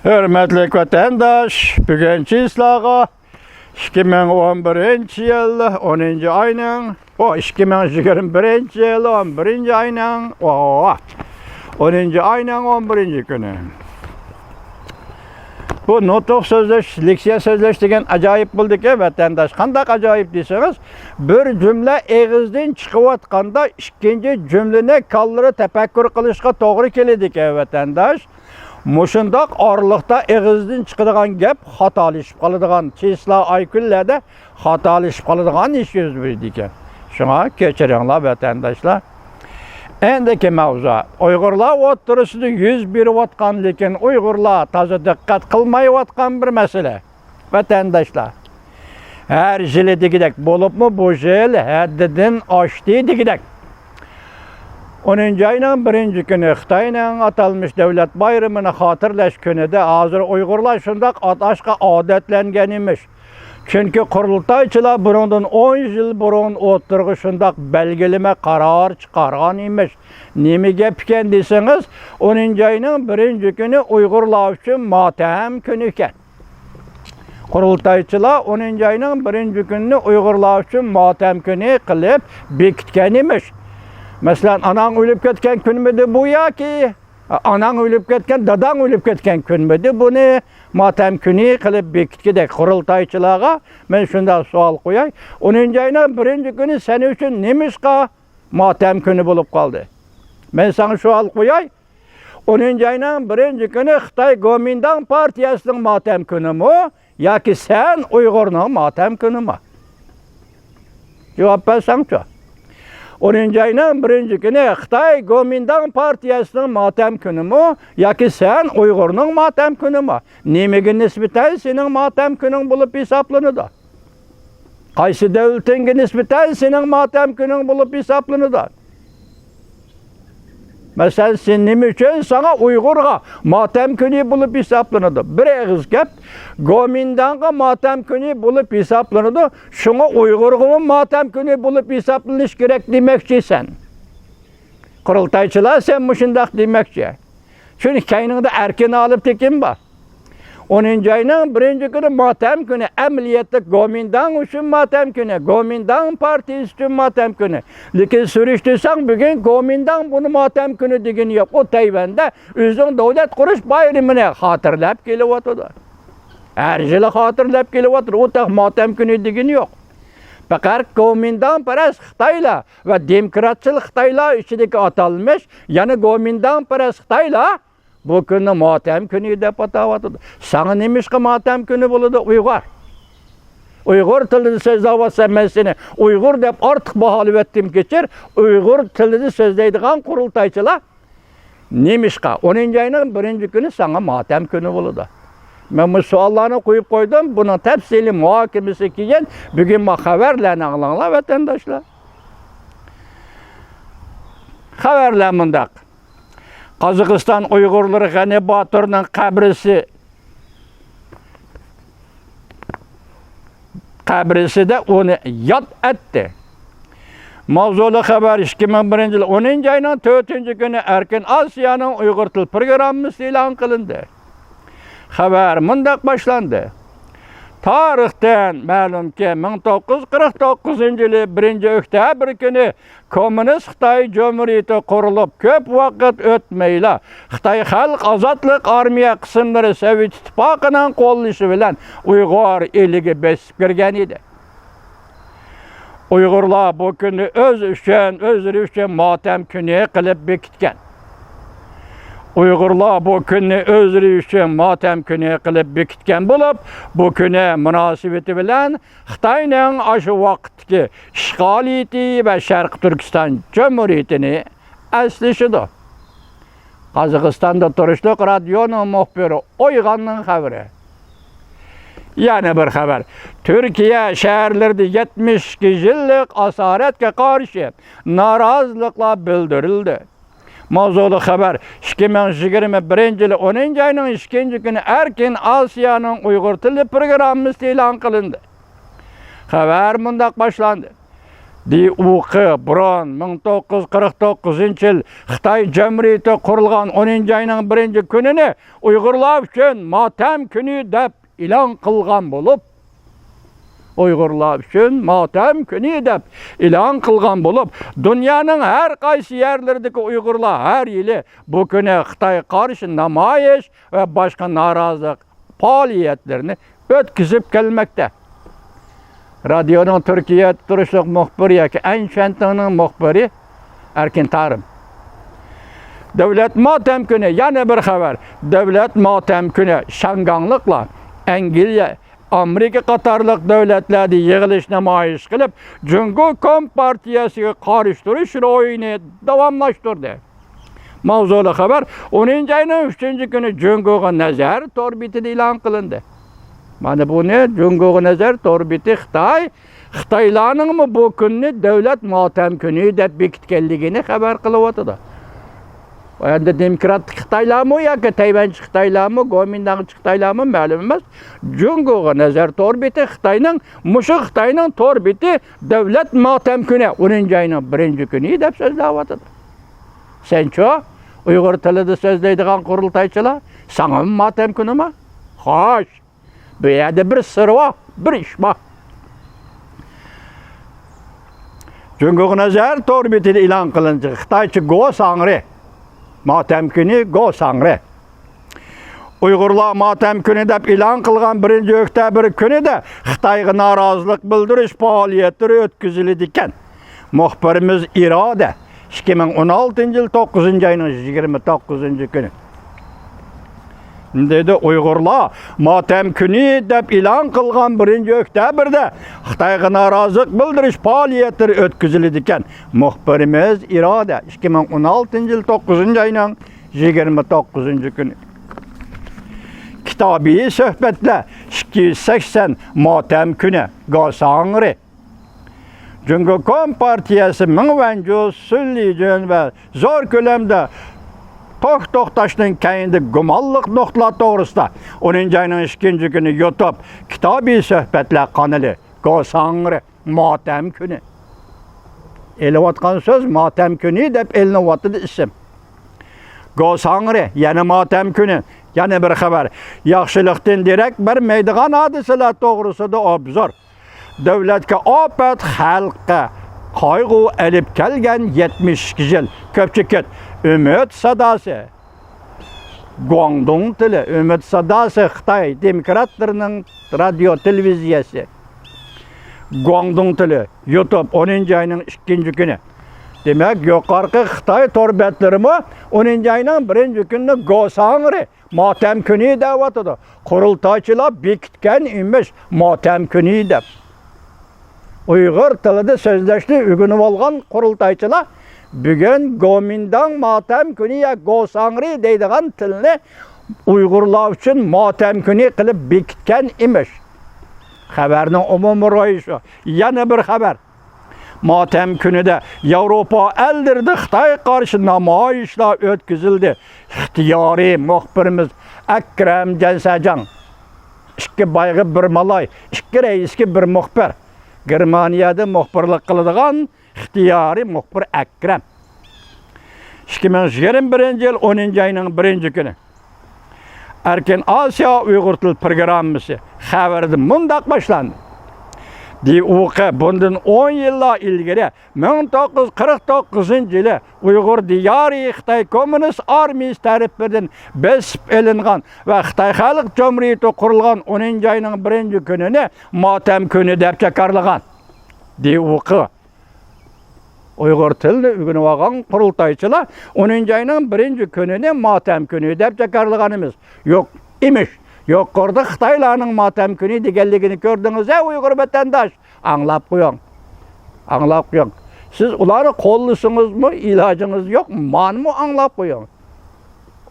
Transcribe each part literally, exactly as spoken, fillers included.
ھۆرمەتلىك ۋەتەنداش، بۈگۈن چىسلاغا ئىككى مىڭ ئون بىرىنچى يىل ئونىنچى ئاينىڭ، ئو، ئىككى مىڭ يىگىرمە بىرىنچى يىل ئون بىرىنچى ئاينىڭ، ئو، ئونىنچى ئاينىڭ ئون بىرىنچى كۈنى. بۇ نۇتۇق سۆزلەش، لېكسىيە سۆزلەش دېگەن ئاجايىپ بولدىكەن، ۋەتەنداش. قانداق ئاجايىپ دېسىڭىز، بىر جۈملە ئېغىزدىن چىقىۋاتقاندا، ئىككىنچى جۈملىنى كاللىرى تەپەككۇر قىلىشقا توغرا كېلىدىكەن، ۋەتەنداش. مۇشۇنداق ئارىلىقتا ئېغىزدىن چىقىدىغان گەپ خاتالىشىپ قالىدىغان، چىسلا، ئاي، كۈنلەردە خاتالىشىپ قالىدىغان ئىش يۈز بېرىدىكەن. شۇڭا كەچۈرۈڭلار، ۋەتەنداشلار. ئەندىكى مەۋزۇ، ئۇيغۇرلار ئوتتۇرىسىدا يۈز بېرىۋاتقان، لېكىن ئۇيغۇرلار تازا دىققەت قىلمايۋاتقان بىر مەسىلە. ۋەتەنداشلار، ھەر يىلى دېگۈدەك، بولۇپمۇ بۇ يىل ھەددىدىن ئاشتى دېگۈدەك. ئونىنچى ئاينىڭ بىرىنچى كۈنى خىتاينىڭ ئاتالمىش دۆلەت بايرىمىنى خاتىرىلەش كۈنىدە ھازىر ئۇيغۇرلار شۇنداق ئاتاشقا ئادەتلەنگەن ئىمىش. چۈنكى قۇرۇلتايچىلار بۇنىڭدىن ئون يىل بۇرۇن ئوتتۇرىغا شۇنداق بەلگىلىمە قارار چىقارغان ئىمىش. نېمە گەپ ئىكەن دېسىڭىز، ئونىنچى ئاينىڭ بىرىنچى كۈنى ئۇيغۇرلار ئۈچۈن ماتەم كۈنى ئىكەن. قۇرۇلتايچىلار ئونىنچى ئاينىڭ بىرىنچى كۈنىنى ئۇيغۇرلار ئۈچۈن ماتەم كۈنى قىلىپ بېكىتكەن ئىمىش. مەسىلەن، ئاناڭ ئۆلۈپ كەتكەن كۈنمىدى بۇ ياكى ئاناڭ ئۆلۈپ كەتكەن، داداڭ ئۆلۈپ كەتكەن كۈنمىدى بۇنى ماتەم كۈنى قىلىپ بېكىتكۈدەك؟ قۇرۇلتايچىلارغا مەن شۇنداق سوئال قوياي. ئونىنچى ئاينىڭ بىرىنچى كۈنى سەن ئۈچۈن نېمىشقا ماتەم كۈنى بولۇپ قالدى؟ مەن ساڭا سوئال قوياي. ئونىنچى ئاينىڭ بىرىنچى كۈنى خىتاي گومىنداڭ پارتىيەسىنىڭ ماتەم كۈنىمۇ ياكى سەن ئۇيغۇرنىڭ ماتەم كۈنىمۇ؟ جاۋاب بەرسەڭچۇ. ئونىنچى ئاينىڭ بىرىنچى كۈنى خىتاي گومىنداڭ پارتىيەسىنىڭ ماتەم كۈنىمۇ ياكى سەن ئۇيغۇرنىڭ ماتەم كۈنىمۇ؟ نېمىگە نىسبەتەن سېنىڭ ماتەم كۈنۈڭ بولۇپ ھېسابلىنىدۇ؟ قايسى دۆلىتىڭگە نىسبەتەن سېنىڭ ماتەم كۈنۈڭ بولۇپ ھېسابلىنىدۇ؟ مەسىلەن، سەن نېمە ئۈچۈن ساڭا ئۇيغۇرغا ماتەم كۈنى بولۇپ ھېسابلىنىدۇ؟ بىر ئېغىز گەپ، گومىنداڭغا ماتەم كۈنى بولۇپ ھېسابلىنىدۇ. شۇڭا ئۇيغۇرغىمۇ ماتەم كۈنى بولۇپ ھېسابلىنىش كېرەك دېمەكچى سەن. قۇرۇلتايچىلار، سەن مۇشۇنداق دېمەكچى. چۈنكى كەينىڭدە ئەركىن ئالىپتېكىن بار. ئونىنچى ئاينىڭ بىرىنچى كۈنى ماتەم كۈنى، ئەمەلىيەتتە گومىنداڭ ئۈچۈن ماتەم كۈنى، گومىنداڭ پارتىيىسى ئۈچۈن ماتەم كۈنى. لېكىن سۈرۈشتۈرسەڭ، بۈگۈن گومىنداڭ بۇنى ماتەم كۈنى دېگىنى يوق. ئۇ تەيۋەندە ئۆزىنىڭ دۆلەت قۇرۇش بايرىمىنى خاتىرىلەپ كېلىۋاتىدۇ. ھەر يىلى خاتىرىلەپ كېلىۋاتىدۇ. ئۇ تېخى ماتەم كۈنى دېگىنى يوق. پەقەت گومىنداڭپەرەس خىتايلار ۋە دېموكراتچىل خىتايلار ئىچىدىكى ئاتالمىش، يەنى گومىنداڭپەرەس خىتايلار بۇ كۈننى ماتەم كۈنى دەپ ئاتاۋاتىدۇ. ساڭا نېمىشقا ماتەم كۈنى بولىدۇ، ئۇيغۇر؟ ئۇيغۇر تىلىدا سۆزلەۋاتسام، مەن سېنى ئۇيغۇر دەپ ئارتۇق باھالىۋەتتىم، كەچۈر. ئۇيغۇر تىلىدا سۆزلەيدىغان قۇرۇلتايچىلار نېمىشقا ئونىنچى ئاينىڭ بىرىنچى كۈنى ساڭا ماتەم كۈنى بولىدۇ؟ مەن بۇ سوئاللارنى قويۇپ قويدۇم. بۇنىڭ تەپسىلىي مۇھاكىمىسى كېيىن بۈگۈن ما خەۋەرلەرنى ئاڭلاڭلار، ۋەتەنداشلار. خەۋەرلەر مۇنداق. قازاقىستان ئۇيغۇرلىرى غەنى باتۇرنىڭ قەبرىسى، قەبرىسىدە ئۇنى ياد ئەتتى. ماۋزۇلۇق خەۋەر، ئىككى مىڭ بىرىنچى يىل ئونىنچى ئاينىڭ تۆتىنچى كۈنى ئەركىن ئاسىيانىڭ ئۇيغۇر تىل پروگراممىسى ئېلان قىلىندى. خەۋەر مۇنداق باشلاندى. تارىختىن مەلۇمكى، مىڭ توققۇز يۈز قىرىق توققۇزىنچى يىلى بىرىنچى ئۆكتەبىر كۈنى كوممۇنىست خىتاي جۇمھۇرىيىتى قۇرۇلۇپ، كۆپ ۋاقىت ئۆتمەيلا، خىتاي خەلق ئازادلىق ئارمىيە قىسىملىرى سوۋېت ئىتتىپاقىنىڭ قوللىشى بىلەن ئۇيغۇر ئېلىگە بېسىپ كىرگەن ئىدى. ئۇيغۇرلار بۇ كۈننى ئۆز ئۈچۈن، ئۆزلىرى ئۈچۈن ماتەم كۈنى قىلىپ بېكىتكەن. ئۇيغۇرلار بۇ كۈننى ئۆزلىرى ئۈچۈن ماتەم كۈنى قىلىپ بېكىتكەن بولۇپ، بۇ كۈنى مۇناسىۋىتى بىلەن خىتاينىڭ ئاشۇ ۋاقىتتىكى ئىشغالىيىتى ۋە شەرقىي تۈركىستان جۇمھۇرىيىتىنى ئەسلىشىدۇ. قازاقىستاندا تۇرۇشلۇق رادىيونىڭ مۇخبىرى ئويغاننىڭ خەۋىرى. يەنە بىر خەۋەر. تۈركىيە شەھەرلىرىدە يەتمىش ئىككى يىللىق ئاسارەتكە قارشى نارازىلىقلار بىلدۈرۈلدى. ماۋزۇلۇق خەۋەر، ئىككى مىڭ يىگىرمە بىرىنچى يىلى ئونىنچى ئاينىڭ ئىككىنچى كۈنى ئەركىن ئاسىيانىڭ ئۇيغۇر تىلى پروگراممىسى ئېلان قىلىندى. خەۋەر مۇنداق باشلاندى. دى ئۇ قى بۇرۇن مىڭ توققۇز يۈز قىرىق توققۇزىنچى يىل خىتاي جۇمھۇرىيىتى قۇرۇلغان ئونىنچى ئاينىڭ بىرىنچى كۈنىنى ئۇيغۇرلار ئۈچۈن ماتەم كۈنى دەپ ئېلان قىلغان بولۇپ، ئۇيغۇرلار ئۈچۈن ماتەم كۈنى دەپ ئېلان قىلغان بولۇپ، دۇنيانىڭ ھەر قايسى يەرلىرىدىكى ئۇيغۇرلار ھەر يىلى بۇ كۈنى خىتايغا قارشى نامايىش ۋە باشقا نارازىلىق پائالىيەتلىرىنى ئۆتكۈزۈپ كەلمەكتە. رادىيونىڭ تۈركىيەدە تۇرۇشلۇق مۇخبىرى ياكى ئەنشەنتىڭنىڭ مۇخبىرى ئەركىن تارىم. دۆلەت ماتەم كۈنى، يەنە بىر خەۋەر. دۆلەت ماتەم كۈنى شياڭگاڭلىقلار ئەنگلىيە، ئامېرىكا قاتارلىق دۆلەتلەردە يىغىلىش نامايىش قىلىپ، جۇڭگو كومپارتىيەسىگە قارشى تۇرۇش روھىنى داۋاملاشتۇردى. ماۋزۇلۇق خەۋەر ئونىنچى ئاينىڭ ئۈچىنچى كۈنى جۇڭگوغا نەزەر تور بېتىدە ئېلان قىلىندى. مانا بۇنى جۇڭگوغا نەزەر تور بېتى خىتاي، خىتايلارنىڭمۇ بۇ كۈننى دۆلەت ماتەم كۈنى دەپ بېكىتكەنلىكىنى خەۋەر قىلىۋاتىدۇ. ئەمدى دېموكراتىك خىتايلارمۇ ياكى تەيۋەنچى خىتايلارمۇ، گومىنداڭچى خىتايلارمۇ مەلۇم ئەمەس. جۇڭگوغا نەزەر تور بېتى خىتاينىڭ، مۇشۇ خىتاينىڭ تور بېتى دۆلەت ماتەم كۈنى، ئونىنچى ئاينىڭ بىرىنچى كۈنى دەپ سۆزلەۋاتىدۇ. سەنچۇ، ئۇيغۇر تىلىدا سۆزلەيدىغان قۇرۇلتايچىلار، ساڭىمۇ ماتەم كۈنىما؟ خوش. بۇ يەردە بىر سىر بار، بىر ئىش بار. جۇڭگوغا نەزەر تور بېتىدە ئېلان قىلىنىشىچە، خىتايچە گو ساڭرى. ماتەم كۈنى گو ساڭرى. ئۇيغۇرلار ماتەم كۈنى دەپ ئېلان قىلغان بىرىنچى ئۆكتەبىر كۈنىدە خىتايغا نارازىلىق بىلدۈرۈش پائالىيەتلىرى ئۆتكۈزۈلىدىكەن. مۇخبىرىمىز ئىرادە، ئىككى مىڭ ئون ئالتىنچى يىل توققۇزىنچى ئاينىڭ يىگىرمە توققۇزىنچى كۈنى. دېدى، ئۇيغۇرلار ماتەم كۈنى دەپ ئېلان قىلغان بىرىنچى ئۆكتەبىردە خىتايغا نارازىلىق بىلدۈرۈش پائالىيەتلىرى ئۆتكۈزۈلىدىكەن. مۇخبىرىمىز ئىرادە، ئىككى مىڭ ئون ئالتىنچى يىل توققۇزىنچى ئاينىڭ يىگىرمە توققۇزىنچى كۈنى. كىتابىي سۆھبەتلەر، ئىككى يۈز سەكسەن ماتەم كۈنى، گاساڭرى. جۇڭگو كومپارتىيەسى مېڭ ۋەنجۇ، سۈن لىجۈن ۋە زور كۆلەمدە توك توختاشنىڭ كەينىدە گۇمانلىق نۇقتىلار توغرىسىدا ئونىنچى ئاينىڭ ئىككىنچى كۈنى يۇتۇپ كىتابىي سۆھبەتلەر قانىلى گوساڭرى ماتەم كۈنى. ئېلىۋاتقان سۆز ماتەم كۈنى دەپ ئېلىنىۋاتىدۇ ئىسىم. گوساڭرى، يەنە ماتەم كۈنى، يەنە بىر خەۋەر. ياخشىلىقتىن دېرەك بەرمەيدىغان ھادىسىلەر توغرىسىدا ئوبزور. دۆلەتكە ئاپەت، خەلققە قايغۇ ئېلىپ كەلگەن يەتمىش ئىككى يىل. كۆپچىكىت ئۈمىد ساداسى. گۇاڭدۇڭ تىلى، ئۈمىد ساداسى، خىتاي دېموكراتلىرىنىڭ رادىيو تېلېۋىزىيەسى. گۇاڭدۇڭ تىلى، يۇتۇب، ئونىنچى ئاينىڭ ئىككىنچى كۈنى. دېمەك، يۇقىرىقى خىتاي تور بەتلىرىمۇ ئونىنچى ئاينىڭ بىرىنچى كۈنىنى گوساڭرى، ماتەم كۈنى دەۋاتىدۇ. قۇرۇلتايچىلار بېكىتكەن ئىمىش، ماتەم كۈنى دەپ. ئۇيغۇر تىلىدا سۆزلەشنى ئۆگىنىۋالغان قۇرۇلتايچىلار بۈگۈن گومىنداڭ ماتەم كۈنى يا گوساڭرى دەيدىغان تىلنى ئۇيغۇرلار ئۈچۈن ماتەم كۈنى قىلىپ بېكىتكەن ئىمىش. خەۋەرنىڭ ئومۇمىي روھى شۇ. يەنە بىر خەۋەر. ماتەم كۈنىدە ياۋروپا ئەللىرىدە خىتايغا قارشى نامايىشلار ئۆتكۈزۈلدى. ئىختىيارىي مۇخبىرىمىز ئەكرەم جەنسەجاڭ، ئىككى بايغا بىر مالاي، ئىككى رەئىسكە بىر مۇخبىر. گېرمانىيەدە مۇخبىرلىق قىلىدىغان ئىختىيارىي مۇخبىر ئەكرەم. ئىككى مىڭ يىگىرمە بىرىنچى يىل ئونىنچى ئاينىڭ بىرىنچى كۈنى ئەركىن ئاسىيا ئۇيغۇر تىل پروگراممىسى خەۋىرىدە مۇنداق باشلاندى. دى ئۇ قى بۇندىن ئون يىللار ئىلگىرى، مىڭ توققۇز يۈز قىرىق توققۇزىنچى يىلى ئۇيغۇر دىيارى خىتاي كوممۇنىست ئارمىيىسى تەرىپىدىن بېسىپ ئېلىنغان ۋە خىتاي خەلق جۇمھۇرىيىتى قۇرۇلغان ئونىنچى ئاينىڭ بىرىنچى كۈنىنى ماتەم كۈنى دەپ جاكارلىغان. دى ئۇ قى. ئۇيغۇر تىلىنى ئۆگىنىۋالغان قۇرۇلتايچىلار ئونىنچى ئاينىڭ بىرىنچى كۈنىنى ماتەم كۈنى دەپ جاكارلىغانىمىز يوق ئىمىش. يۇقىرىدا خىتايلارنىڭ ماتەم كۈنى دېگەنلىكىنى كۆردىڭىز-ھە، ئۇيغۇر ۋەتەنداش. ئاڭلاپ قويۇڭ. ئاڭلاپ قويۇڭ. سىز ئۇلارنى قوللىسىڭىزمۇ ئىلاجىڭىز يوق، مانىمۇ ئاڭلاپ قويۇڭ.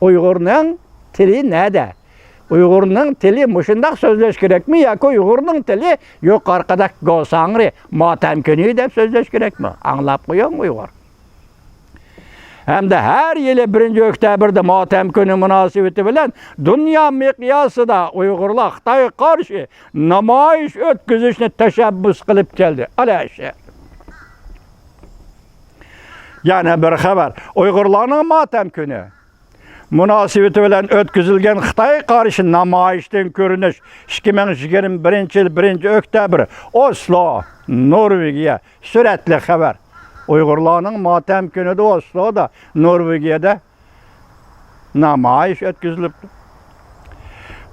ئۇيغۇرنىڭ تىلى نەدە؟ ئۇيغۇرنىڭ تىلى مۇشۇنداق سۆزلەش كېرەكمۇ ياكى ئۇيغۇرنىڭ تىلى يۇقىرىقىدەك گوساڭرى، ماتەم كۈنى دەپ سۆزلەش كېرەكمۇ؟ ئاڭلاپ قويۇڭ ئۇيغۇر. ھەمدە ھەر يىلى بىرىنچى ئۆكتەبىردە ماتەم كۈنى مۇناسىۋىتى بىلەن دۇنيا مىقياسىدا ئۇيغۇرلار خىتايغا قارشى نامايىش ئۆتكۈزۈشنى تەشەببۇس قىلىپ كەلدى. ئەلەشە. يەنە بىر خەۋەر، ئۇيغۇرلارنىڭ ماتەم كۈنى مۇناسىۋىتى بىلەن ئۆتكۈزۈلگەن خىتايغا قارشى نامايىشتىن كۆرۈنۈش، ئىككى مىڭ يىگىرمە بىرىنچى يىل بىرىنچى ئۆكتەبىر، ئوسلو، نورۋېگىيە. سۈرەتلىك خەۋەر. ئۇيغۇرلارنىڭ ماتەم كۈنىدە ئوسلودا، نورۋېگىيەدە نامايىش ئۆتكۈزۈلۈپتۇ.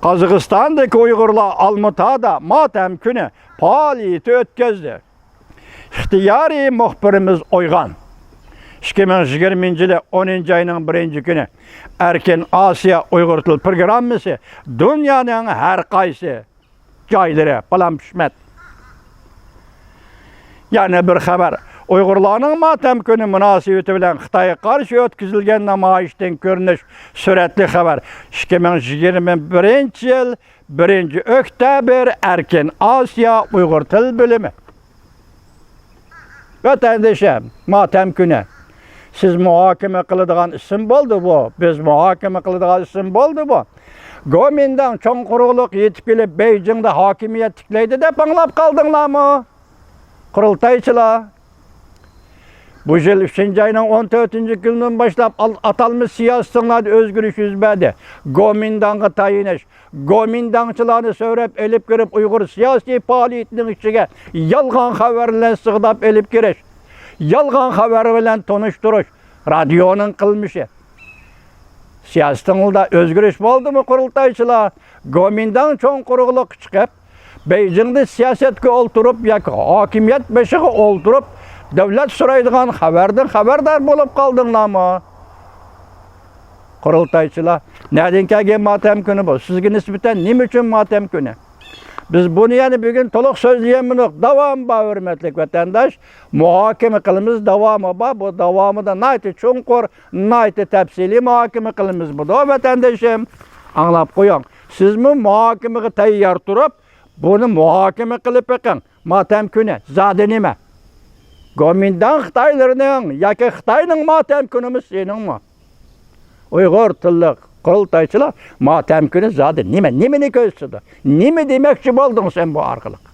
قازاقىستاندىكى ئۇيغۇرلار ئالمۇتادا ماتەم كۈنى پائالىيىتى ئۆتكۈزدى. ئىختىيارىي مۇخبىرىمىز ئويغان. ئىككى مىڭ يىگىرمىنچى يىلى ئونىنچى ئاينىڭ بىرىنچى كۈنى ئەركىن ئاسىيا ئۇيغۇر تىل پروگراممىسى دۇنيانىڭ ھەر قايسى جايلىرى، پالام پۈشمەت. يەنە بىر خەۋەر. ئۇيغۇرلارنىڭ ماتەم كۈنى مۇناسىۋىتى بىلەن خىتايغا قارشى ئۆتكۈزۈلگەن نامايىشتىن كۆرۈنۈش. سۈرەتلىك خەۋەر. ئىككى مىڭ يىگىرمە بىرىنچى يىل بىرىنچى ئۆكتەبىر، ئەركىن ئاسىيا ئۇيغۇر تىل بۆلۈمى. ۋەتەندىشىم، ماتەم كۈنى. سىز مۇھاكىمە قىلىدىغان ئىسىم بولدى بۇ. بىز مۇھاكىمە قىلىدىغان ئىسىم بولدى بۇ. گومىنداڭ چوڭ قۇرۇقلۇق يېتىپ كېلىپ، بېيجىڭدا ھاكىمىيەت تىكلەيدۇ دەپ ئاڭلاپ قالدىڭلارمۇ؟ قۇرۇلتايچىلار، بۇ يىل ئۈچىنچى ئاينىڭ ئون تۆتىنچى كۈنىدىن باشلاپ ئال-، ئاتالمىش سىياسىتىڭلاردا ئۆزگىرىش يۈز بەردى. گومىنداڭغا تايىنىش، گومىنداڭچىلارنى سۆرەپ ئېلىپ كىرىپ، ئۇيغۇر سىياسىي پائالىيىتىنىڭ ئىچىگە يالغان خەۋەر بىلەن سىغداپ ئېلىپ كىرىش، يالغان خەۋەر بىلەن تونۇشتۇرۇش، رادىيونىڭ قىلمىشى. سىياسىتىڭلاردا ئۆزگىرىش بولدىمۇ، قۇرۇلتايچىلار؟ گومىنداڭ چوڭ قۇرۇقلۇققا چىقىپ، بېيجىڭدا سىياسەتكە ئولتۇرۇپ ياكى ھاكىمىيەت بېشىغا ئولتۇرۇپ، دۆلەت سورايدىغان خەۋەردىن خەۋەردار بولۇپ قالدىڭلارمۇ؟ قۇرۇلتايچىلار، نەدىن كەلگەن ماتەم كۈنى بۇ؟ سىزگە نىسبەتەن نېمە ئۈچۈن ماتەم كۈنى؟ بىز بۇنى يەنە بۈگۈن تولۇق سۆزلىيەلمىدۇق. داۋامى بار، ھۆرمەتلىك ۋەتەنداش. مۇھاكىمە قىلىمىز، داۋامى بار. بۇ داۋامىدا ناھايىتى چوڭقۇر، ناھايىتى تەپسىلىي مۇھاكىمە قىلىمىز بۇنى، ۋەتەندىشىم. ئاڭلاپ قويۇڭ. سىزمۇ مۇھاكىمىگە تەييار تۇرۇپ، بۇنى مۇھاكىمە قىلىپ بېقىڭ. ماتەم كۈنى زادى نېمە؟ گومىنداڭ خىتايلىرىنىڭ ياكى خىتاينىڭ ماتەم كۈنىمۇ سېنىڭمۇ؟ ئۇيغۇر تىللىق قۇرۇلتايچىلار، ماتەم كۈنى زادى نېمە؟ نېمىنى كۆرسىتىدۇ؟ نېمە دېمەكچى بولدۇڭ سەن بۇ ئارقىلىق؟